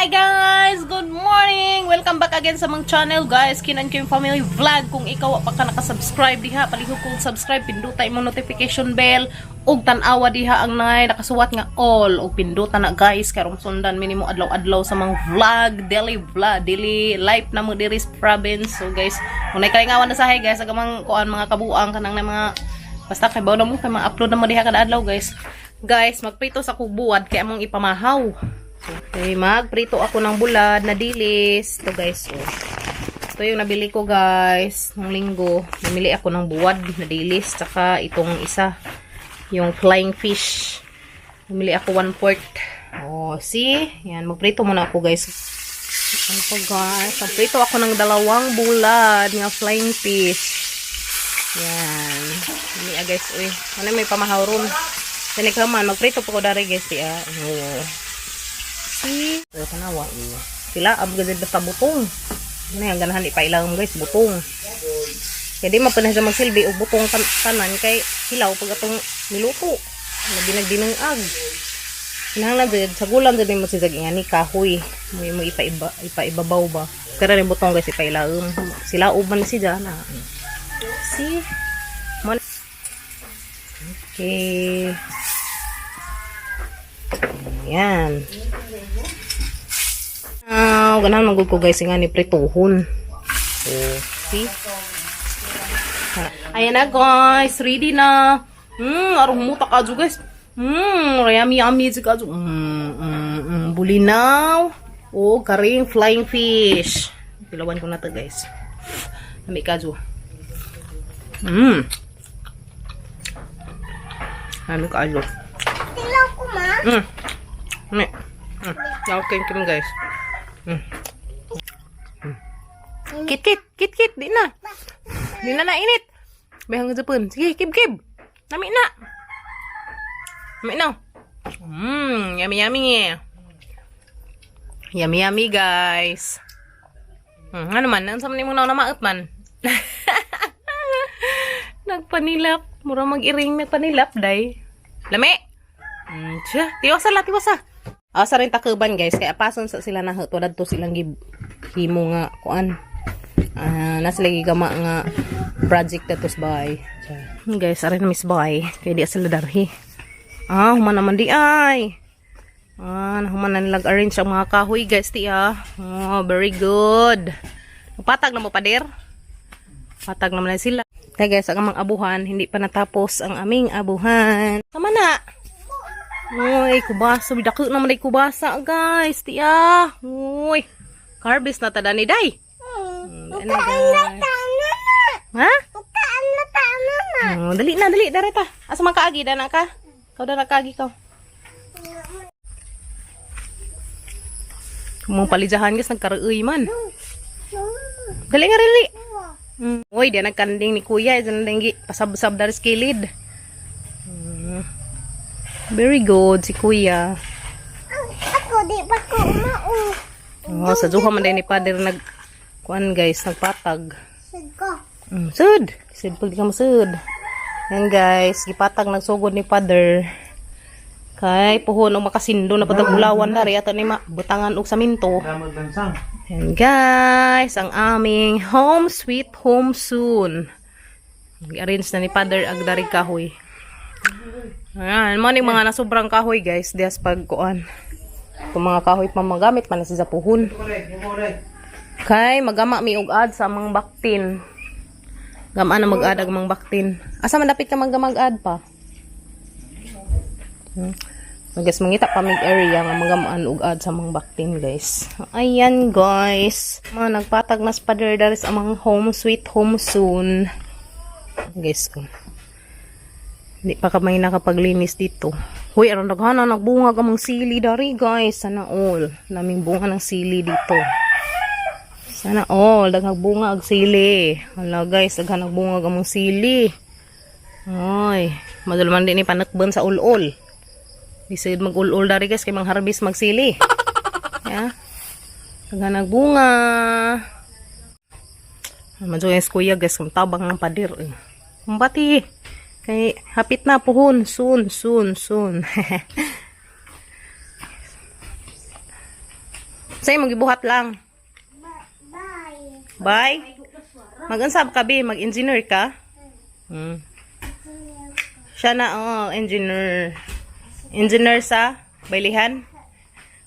Guys! Good morning! Welcome back again sa among channel, guys. Kinan ko yung family vlog. Kung ikaw pa ka nakasubscribe diha, palihog kong subscribe, pinduta imong notification bell ug tan-awa diha ang nay nakasuwat nga all ug pinduta na, guys, karon sundan minimo adlaw-adlaw sa mga vlog, daily vlog, daily life na mo diri sa province. So guys, kung nay kalingawan na sahay, guys, ag amang kuan mga kabuang kanang na mga basta kay bawo na mo kay mga upload na mo diha kada adlaw, guys. Guys, magprito sa kubuwad kay among ipamahaw. Okay, magprito ako ng bulad na dilis. Ito, guys, oh. Ito yung nabili ko, guys, nung linggo. Namili ako ng buwad na dilis. Tsaka itong isa, yung flying fish. Namili ako 1/4. Oh, see? Yan, magprito muna ako, guys. Ano pa, guys? Magprito ako ng dalawang bulad nga flying fish. Yan. Ini ah, guys, uy. Ano may pamahaw ron? Tinik man, magprito pa ko dari, guys, di ah. Oh. See? Oh, tanawa. Oh. Sila, ab gazed basta butong. Ano yan, ganahan ipailang, guys, butong. Kaya di man pa na siya magsilbi o butong tanan kay hilaw pag atong niluto. Labi nagdinungag. Kinahanglan jud sa gulan jud mo si nga ni kahoy. Mo mo ipaiba ipaibabaw ba. Pero ni butong, guys, ipailaom. Sila uban si na. See? Okay. Ayan. Ah, ganahan man gud ko, guys, nga ni prituhon. Oh, see? Ayan na, guys, ready na. Arong humuta ka guys. Yummy yummy ka. Bulinaw. Oh, karing flying fish. Pilawan ko na to, guys. Lami kajo. Lami kaayo. Tilaw ko, ma. Lami. Okay, kim, guys. Kit kit kit kit di na. Di na nainit. Behang Japon. Sige, kib kib. Lami na. Lami na. Yummy yummy. Yummy yummy, guys. Ano man, ano sa man imong na maot man? Nagpanilap. Mura mag-iring nagpanilap, day. Lami! Siya. Tiwasa la, tiwasa. Asa rin takuban, guys. Kaya pason sa sila na wala to silang himo nga kuan. Ah, nasa lagi gama nga project datos bay. Guys, arin na miss bay. Kaya di sila darhi. Ah, human naman di ay. Ah, nahuman na nilag arrange ang mga kahoy, guys, ti ah. Oh, very good. Patag na mo pader. Patag naman na sila. Kaya guys, ang amang abuhan, hindi pa natapos ang aming abuhan. Tama na. Uy, kubasa. Bidako naman ay kubasa, guys. Ti ah. Uy. Harvest na tada ni Day. Ano, guys? Ha? Taan na, taan na na. Oh, dali na, dali. Dareta. Asa man kaagi? Dana ka? Kau dana kaagi ka. Mong palijahan, guys, nagkaruoy man. Dali nga rili. Uy, di nagkanding ni kuya. Diyan na pasab-sab dari sa kilid. Very good, si kuya. Ako, di pa ko mao. Oh, sa duha man din ni father nag kuan, guys, nagpatag. Sige. Sud. Sud pag di ka masud. Yan, guys, gipatag nagsugod ni father. Kay puhon og makasindo na patag ulawan dari ato ni butangan og saminto. Yan, guys, ang aming home sweet home soon. Gi-arrange na ni father ag dari kahoy. Ayan, mo ning mga nasubrang kahoy, guys, dias pag kuan. Itong mga kahoy pa magamit man na sa puhon. Kay magama mi og ad sa amang baktin. Gama na mag-ad ag mang baktin. Asa man dapit ka maggamag-ad pa? So guys, mangita pa mig area nga magamaan og ad sa mga baktin, guys. Ayan, guys. Mga nagpatag na spader dari sa amang home sweet home soon. Guys, oh. Hindi pa kami nakapaglinis dito. Huy, aron daghana nagbunga ka mang sili dari, guys. Sana all. Naming bunga ng sili dito. Sana all. Daghang bunga ag sili. Hala, guys, daghan nagbunga ka mang sili. Ay, madulman din ni panakban sa ulol. Di sayod mag-ulol dari, guys, kay mangharbis magsili. Yeah. Daghan nagbunga. Madyo yung kuya, guys, kung tabang ng pader. Eh. Kumbati. Kay hapit na puhon. Soon, soon, soon. Sa imong gibuhat lang. Bye. Bye. Mag-unsab ka bi, mag-engineer ka? Siya na, oh, engineer. Engineer sa baylihan?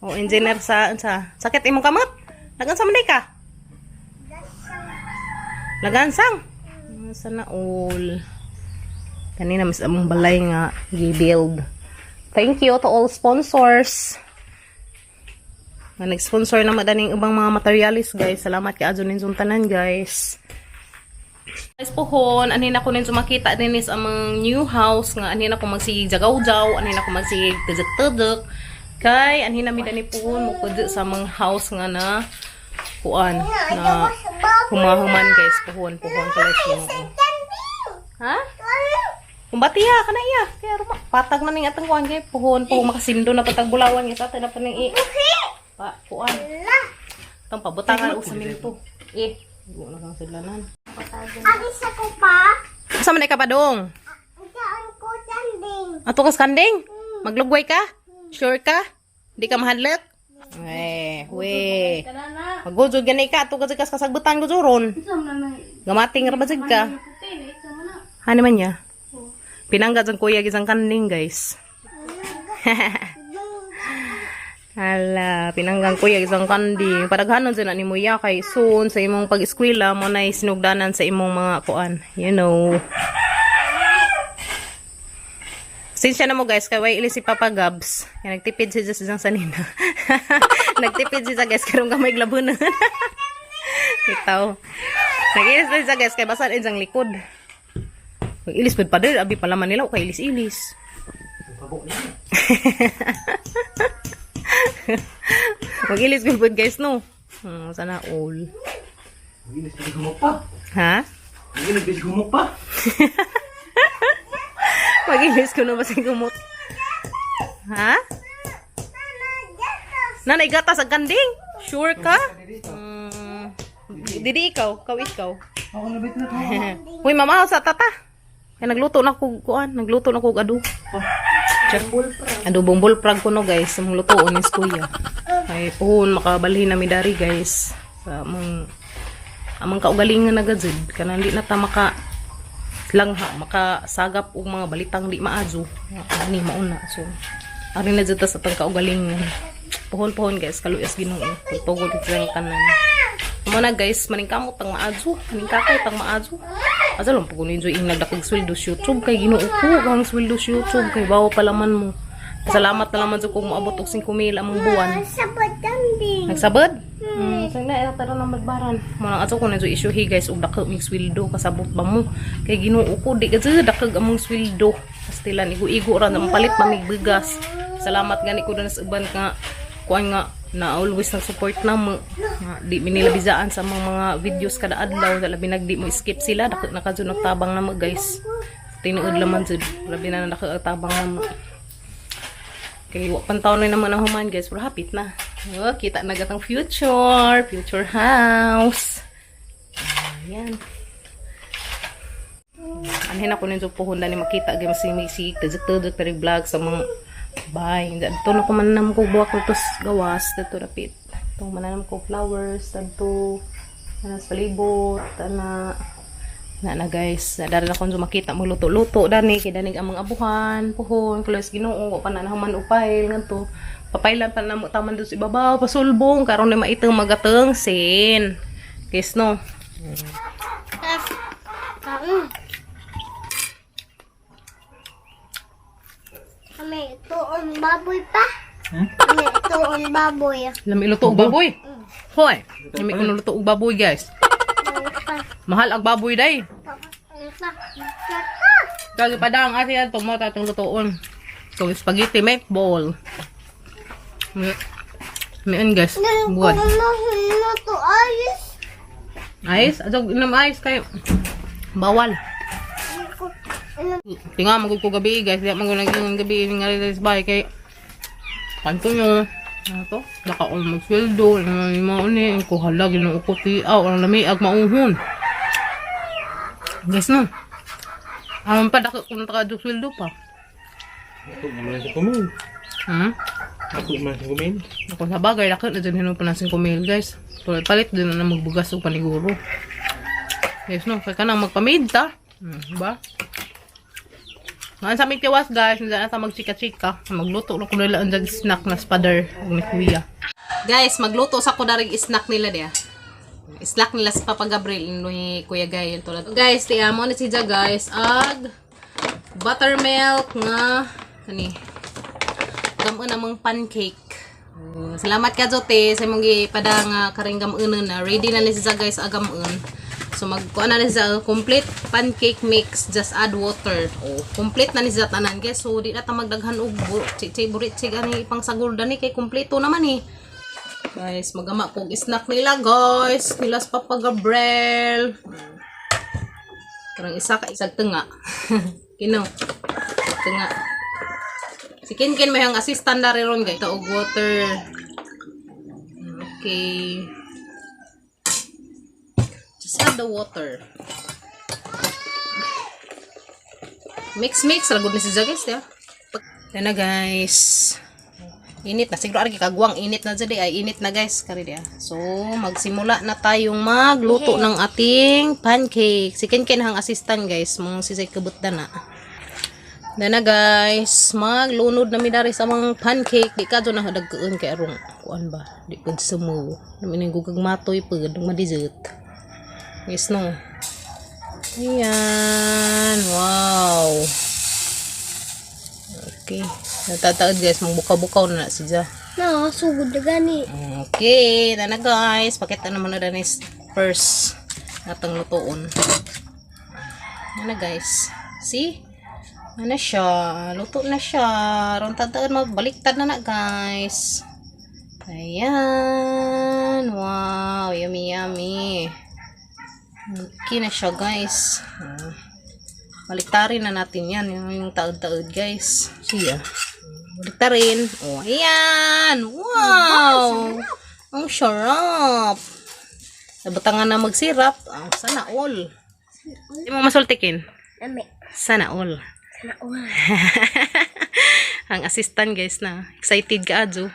O engineer sa unsa? Sakit imong kamot? Nagansa man day ka? Nagansang. Sana all. Kanina mas among balay nga gi-build. Thank you to all sponsors. Nga nag-sponsor na madaning ubang mga materialis, guys. Salamat kay adyo ninyong tanan, guys. Guys, pohon, anhin ako ninyo makita din is among new house nga anhin ako magsigig jagaw-jaw, anhin ako magsigig tedek-tedek. Kay anhin nami dani pohon mo pud sa among house nga na kuan na humahuman, guys, pohon pohon kalas mo. Ha? Kumbati ya kana iya. Kaya ruma patag na ning atong kuan kay pohon pohon makasindo na patag bulawan nga sa atin na pa ning i. Pa kuan. Tong pabutangan og semento. Eh, igo na kang sidlanan. Alis ako pa. Asa man ka padong? Saan ko sanding? Ato kas kanding? Maglugway ka? Sure ka? Di ka mahadlok? Eh, we. Magudjud gani ka ato kas kasagbutan ko juron. Gamating ra ba jud ka? Hani man niya? Pinangga jang kuya gisang kanding, guys. Hala, pinanggang kuya isang kanding. Padaghanon dyan na ni mo ya kay soon sa imong pag-eskwela mo na sinugdanan sa imong mga kuan. Sinsya na mo, guys, kay way ili si Papa Gabs. Kaya nagtipid siya sa isang sanina. Nagtipid siya, guys, karong gamay glabunan. Itaw. Nag-ilis na siya, guys, kay basa na siyang likod. Mag-ilis pud pa din, abi pala Manila, kay ilis-ilis. Mag-ilis pud guys, no? Sana all. Mag-ilis bisig humok pa. Ha? Mag-ilis bisig humok pa. Mag-ilis ko na ba sa gumot? Ha? Nanay gatas ang kanding? Sure ka? Didi ikaw, ikaw ikaw. Ako na bit na to. Uy, mama, sa tata. Kaya nagluto na ko kuan, nagluto na ko og ado. Adobong bullfrog ko no, guys, among lutoon ni kuya. Ay puhon makabalhin na mi dari, guys. Sa among among kaugalingan na gajud kanang di na ta maka langha makasagap og mga balitang di maadyo. Ani mauna. So ari na jud ta sa tang kaugalingan. Puhon-puhon, guys, kaluyas Ginoo. Tugod sa kanan. Mo na, guys, maningkamot tang maadyo, maningkakay tang maadyo. Asa lang pag ninyo ing nagdakag sweldo sa YouTube kay Ginoo ko ang sweldo sa YouTube kay bawa pa laman mo. Salamat na laman sa kung moabot og 5,000 among buwan. Sabot kanding. Nagsabad? Sa na tara nang magbaran. Mo nang ato ko na issue hi, guys, og dakog mig sweldo kasabot ba mo. Kay Ginoo ko di ka jud dakog among sweldo. Pastilan igo-igo ra na palit pa mig bigas. Salamat gani ko dun sa uban nga kuan nga na always nag-support na mo. Nga, di minilabizaan sa mga videos kada adlaw, labi nag di mo skip sila, dako na ka jud nagtabang na mo, guys. Tinuod laman jud, labi na dako ang tabang na mo. Kay wa pan taon na naman ang human, guys, pero hapit na. Oh, kita na gatang future, future house. Ayan. Anhin ako ninyo puhon ni makita gay masimi-sig tadjak tadjak tari vlog sa mga bay. Dito na ko mananam ko buwak ko tos gawas dito dapit. Itong mananam ko flowers dito ana sa palibot ana na na, guys. Dara na ko makita mo luto-luto dani kay dani ang mga abuhan puhon kulos Ginoo wa pa na nahuman upayl ngadto papaylan pa na mo taman doon sa ibabaw pasulbong karon ni maiteng magateng sin guys, no? Kami tuon baboy pa. Kami tuon baboy. Lami luto og baboy. Hoy, lami ko luto og baboy, guys. Pa. Mahal ang baboy day. Pa. Kagi pa daw ang ate yan, tumota itong lutoon. Ito spaghetti meatball. Miun, guys. Buwan. Kung to ayos. Ice? Adog inom ice kayo. Bawal. Tinga magud ko gabi, guys. Di man ko naging gabi nga rin sa bahay kay kanto nyo. Ano to? Naka-on magsweldo. Ano yung mga uni. Ko hala, ginoo ko tiaw. Ang lamiag mauhon. Guys, no? Aman pa, dako kung naka sweldo pa. Ito naman sa kumul. Hmm? Ako man sa kumin. Ako sa bagay, laki na dyan hinupa na 5 mil, guys. Palit palit din na magbugas o paniguro. Yes, no? Kaya ka nang magpamid, ta. Ba? Ngayon sa aming tiwas, guys. Hindi na ta magchika-chika. Magluto na ko nila ang jag snack na spader og ni kuya. Guys, magluto sa ko daring snack nila diya. Snack nila sa Papa Gabriel ni Kuya Gael tulad. Guys, tiya mo na siya, guys, ag buttermilk nga kani gamon among pancake. Salamat ka Jote sa imong gipada nga karing gamunon na. Ready na ni siya, guys, agamon. So magkuan na ni siya complete pancake mix, just add water. Oh, complete na ni siya tanan, guys. So di na ta magdaghan og chichi burit chi gani ipang sagol dani kay kompleto naman eh. Guys, magama kog snack nila, guys. Nila sa Papa Gabriel. Karang isa ka isag tunga. Kino. Tunga. Si Kinkin may ang assistant na rin ron, guys. Ito og water. Okay. Just add the water. Mix, mix. Ragod ni si guys, ya. Yan na, guys. Init na. Siguro argi kagwang init na dyan. Ay, init na, guys. Kari diya. So, magsimula na tayong magluto ng ating pancake. Si Kinkin ang assistant, guys. Mong sisay kabutda na. Na na, guys, maglunod na mi dari sa mga pancake. Di ka na dagkuon kay arong kuan ba. Di pud sumo. Namin ning gugag matoy pud ma-dessert. Yes no. Ayan, wow. Okay. Natataod, guys, magbukaw-bukaw na na siya. No, sugod na gani. Okay, na na, guys. Pakita naman na danis first natang lutoon. Ano, guys? See? Ano siya? Luto na siya. Ron tataan magbaliktad na na, guys. Ayan. Wow, yummy yummy. Okay na siya, guys. Baliktarin na natin yan. Yung taod-taod, guys. Siya. Baliktarin. Oh, ayan. Wow. Ang sarap. Nabutangan na magsirap. Ang sana all. Hindi mo masultikin. Nami. Sana all. Sana all. Ang assistant, guys, na. Excited ka adyo.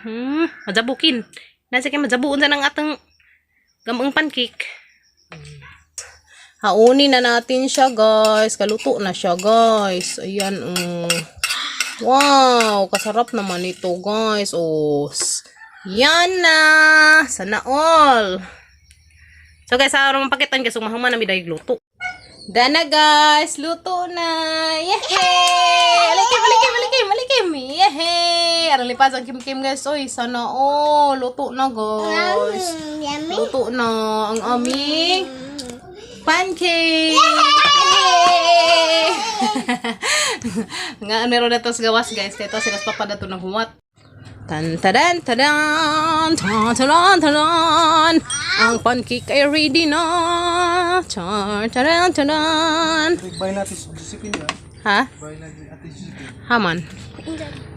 Majabukin. Nasa kay majabuon sa ng atong gamong pancake. Haunin na natin siya, guys. Kaluto na siya, guys. Ayan, Wow, kasarap naman ito, guys. Oh, yan na. Sana all. So, guys, sa araw mapakitan, guys, umahuman na mi dahil luto. Dana, guys, luto na. Yehey! Alikim, alikim, alikim, alikim. Yehey! Aron lipas ang kim-kim, guys. Oy, sana all. Luto na, guys. Yummy. Luto na ang aming pancake! Yay! Nga meron na to sa gawas, guys. Kaya ito sila sa papa na to ng huwat. Tan tadan tadan tan tadan tadan. Ang pancake ay ready na. Tan tadan tadan. Bye natin si Josephine ya. Ha? Bye natin Ate Josephine. Haman.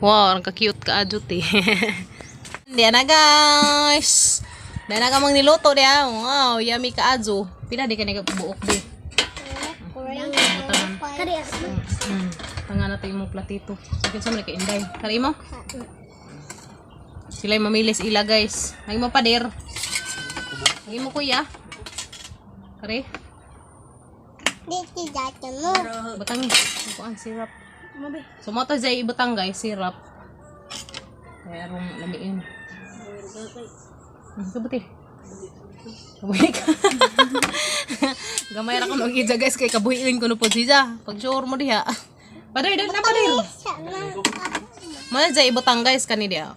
Wow, ang ka-cute ka adjut eh. Diyan na, guys. Diyan na ka mang niluto diya. Wow, yummy ka adjo. Pila di ka nagabuok di. Kari asma. Tanga na tayo mong platito. Sakit sa mga kainday. Kari mo? Sila yung mamilis ila, guys. Naging mo pader. Naging mo kuya. Kari? Di ti dati mo. Butang eh. Kuan syrup. So mo to jay ibutang, guys, syrup. Kaya rong lamiin. Kabuti. Kabuhi ka. Gamay ra ko mag-ija, guys, kay kabuhiin ko no po siya. Pag sure mo diha. Pader, dali na pader. Sana. Mo na jay ibutang, guys, kani diha.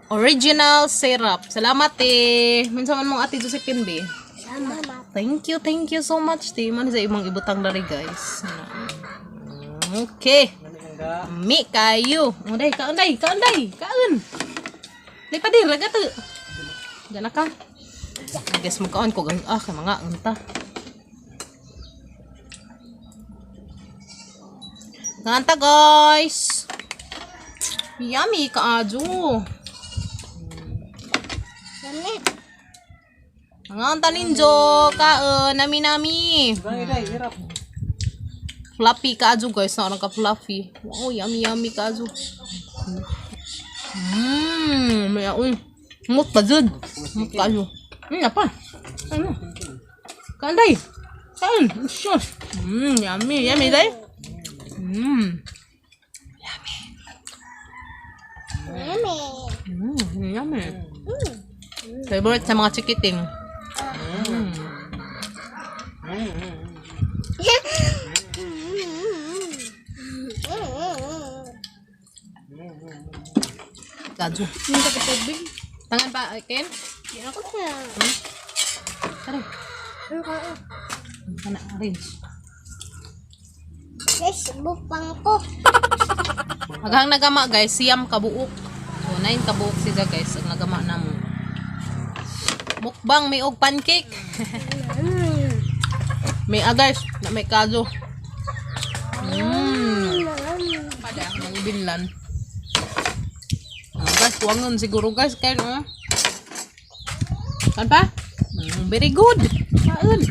Original syrup. Salamat eh. Minsan man mong Ate Josephine be. Salamat. Thank you so much, te. Man sa imong ibutang dari, guys. Okay. Mi kayo. Unday, kaunday, kaunday, kaun. Di pa dir, raga to. Diyan na ka. I guess magkaon ko gang ah kay mga unta. Nganta, guys. Yummy kaajo. Yummy. Mga unta ninjo, kaon, nami nami. Bye dai, hirap. Fluffy kaajo, guys. Naarang ka fluffy. Wow, yummy yummy kaajo. May aoy. Mut pa jud. Mut kayo. Napa. Ano? Kanday. Kaon. Shush. Yummy. Yummy day. Yummy. Yummy. Favorite sa mga chikiting. Kadyo. Tangan pa, Ken? Tara. Kana, arrange. Guys, bupang ko. Aghang nagama guys, 9 kabuok. So 9 kabuok siya guys, ang nagama namo. Mukbang may og pancake. May ah, guys, na may kaso. Pada mga binlan. Ah, guys, kuwangon siguro guys kay no. Kan pa? Very good. Kaon.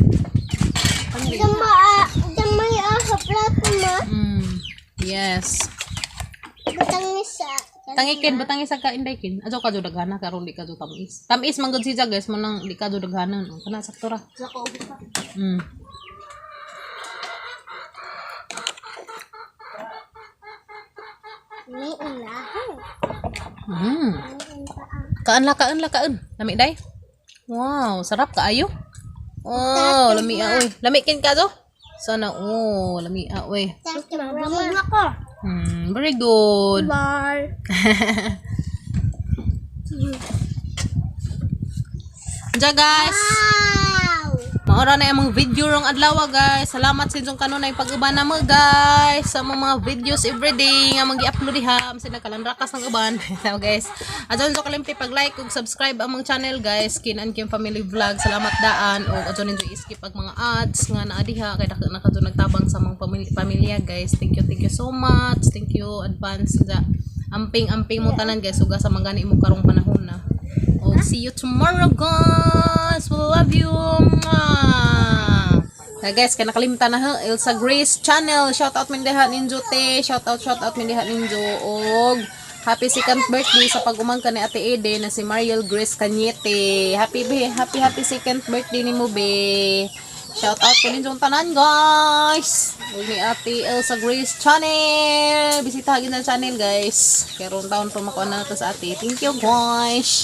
Gamay sa plato ma. Yes. Butang isa. Tangikin, batang isa ka inday kin. Ajo ka daghana karon di ka tamis. Tamis man gud siya guys, mo nang di ka daghanan. Oh, kana sakto ra. May unahan. Kaan la kaan la kaan. Lami day. Wow, sarap kaayo. Wow, lami ah, oy. Lami kin ka do? Sana oh, lami ah, oy. Ako. Very good. Bar. Diya guys. Wow! Maura na imong video rong adlaw guys. Salamat sa inyong kanunay pag-uban na mo guys sa mga mga videos everyday nga mga gi-upload diha sila kalanrakas ng uban. So guys, adyon so kalimti pag-like ug subscribe among channel guys. Kin and Kim Family Vlog. Salamat daan ug adyon ninyo i-skip ang mga ads nga naa diha kay dako na kadto nagtabang sa mga pamilya guys. Thank you so much. Thank you advance sa amping-amping mo tanan guys uga sa mga gani mo karong panahon na. Oh, see you tomorrow, guys. We love you. Mwah. Kaya guys, kaya nakalimtan na ha. Elsa Grace Channel. Shout out mindeha ninjo te. Shout out mindeha ninjo. Og happy second birthday sa pag-umangka ni Ate Ede na si Mariel Grace Cañete. Happy be, happy happy second birthday ni mo be. Shout out ko ninyong tanan guys. Ug ni Ate Elsa Grace Channel. Bisitahin na channel guys. Karon taon pa makuha na to sa ate. Thank you guys.